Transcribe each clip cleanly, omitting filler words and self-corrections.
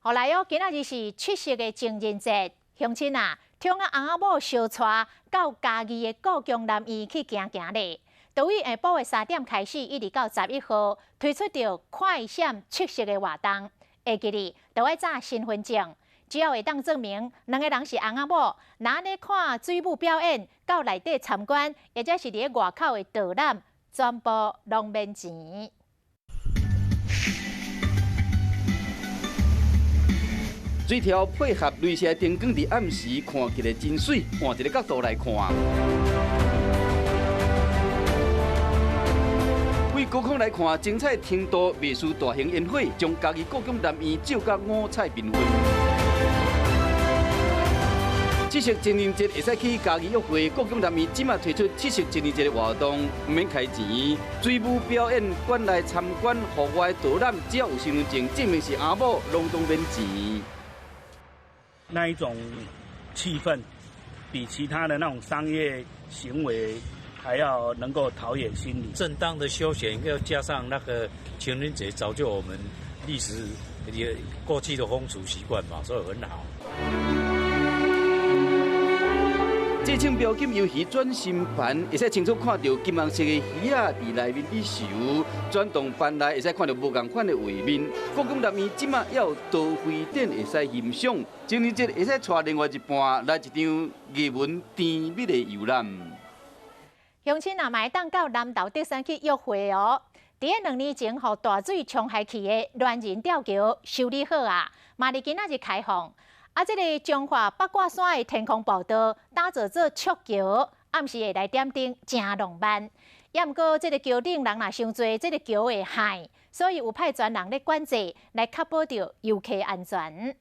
予來哦，今仔日是七夕的情人節，鄉親啊，創仔翁仔某相帶到嘉義的故宮南院去行行咧。對下晡的3點開始，一直到11號，推出著快閃七夕的活動。會記得著愛紮身份證，只要會當證明兩个人是翁仔某，若按呢看水舞表演，到內底參觀，或者是佇咧外口的導覽，全部攏免錢。水柱配合雷射燈光，佇暗時看起來真媠。換一个角度來看，對高空來看，精彩程度袂輸大型煙火，將嘉義故宮南院照甲五彩繽紛。七夕情人節會使去嘉義約會，故宮南院這馬推出七夕情人節的活動，毋免開錢，水舞表演、館內參觀、戶外導覽，只要有身份證證明是翁某，攏總免錢。那一種氣氛，比其他的那種商業行為還要能夠陶冶心理。正當的休閒，要加上那個情人節，早就我們歷史也過去的風俗習慣嘛，所以很好。這種標金魷魚轉身盤，會使清楚看著金黃色的魚仔佇內面咧游，轉動盤內會使看著無仝款的畫面。故宮內面這馬猶有多飛展會使欣賞，情人節會使帶另外一半來一場藝文甜蜜的遊覽。鄉親啊，嘛會當到南投竹山去約會哦。佇咧2年前，予大水沖害去的巒人吊橋修理好啊，嘛佇今仔日開放。啊，這个彰化八卦山的天空步道打造做竹橋，暗時會來點燈，誠浪漫。也毋過，這个橋頂人若傷濟，這个橋會害，所以有派專人咧管制，來確保著遊客安全。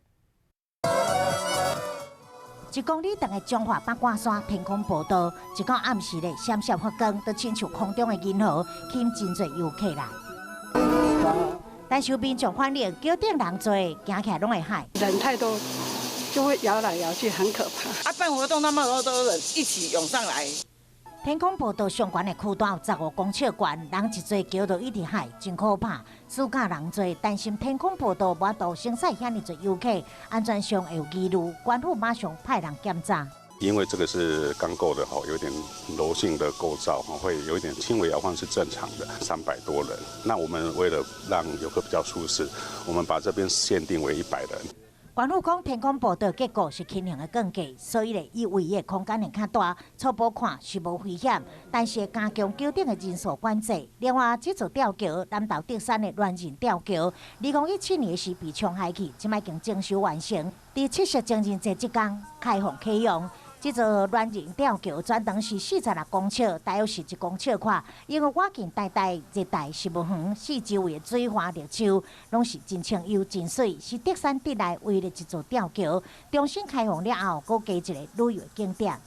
1公里長的彰化八卦山天空步道，一到暗時咧閃閃發光，就親像空中的銀河，吸引真濟遊客來。但是民眾反映，橋頂人濟，行起來攏會害。人太多，就會搖來搖去，很可怕。啊，辦活動那麼多人一起湧上來。天空步道上懸的區段有15公尺懸，人一濟橋就一直害，真可怕。暑假人濟，擔心天空步道無法度承載遐爾濟遊客，安全上會有疑慮，官府馬上派人檢查。因為這個是鋼構的哈，有點柔性的構造哈，會有一點輕微搖晃是正常的。300多人，那我們為了讓遊客比較舒適，我們把這邊限定為100人。官府講天空步道結構是輕型的鋼架，所以咧，伊位的空間會較大，初步看是無危險，但是會加強橋頂的人數管制。另外，這座吊橋南投竹山的巒人吊橋，2017年時被沖害去，這擺已經整修完成，佇七夕情人節這工開放啟用。這座巒人吊橋全長是46公尺，大約是1公尺寬。因為倚近台大熱帶植物園，四周圍的水花綠樹，攏是真清幽真媠，是竹山鎮內唯一一座吊橋。重新開放了後，閣加一个旅遊景點。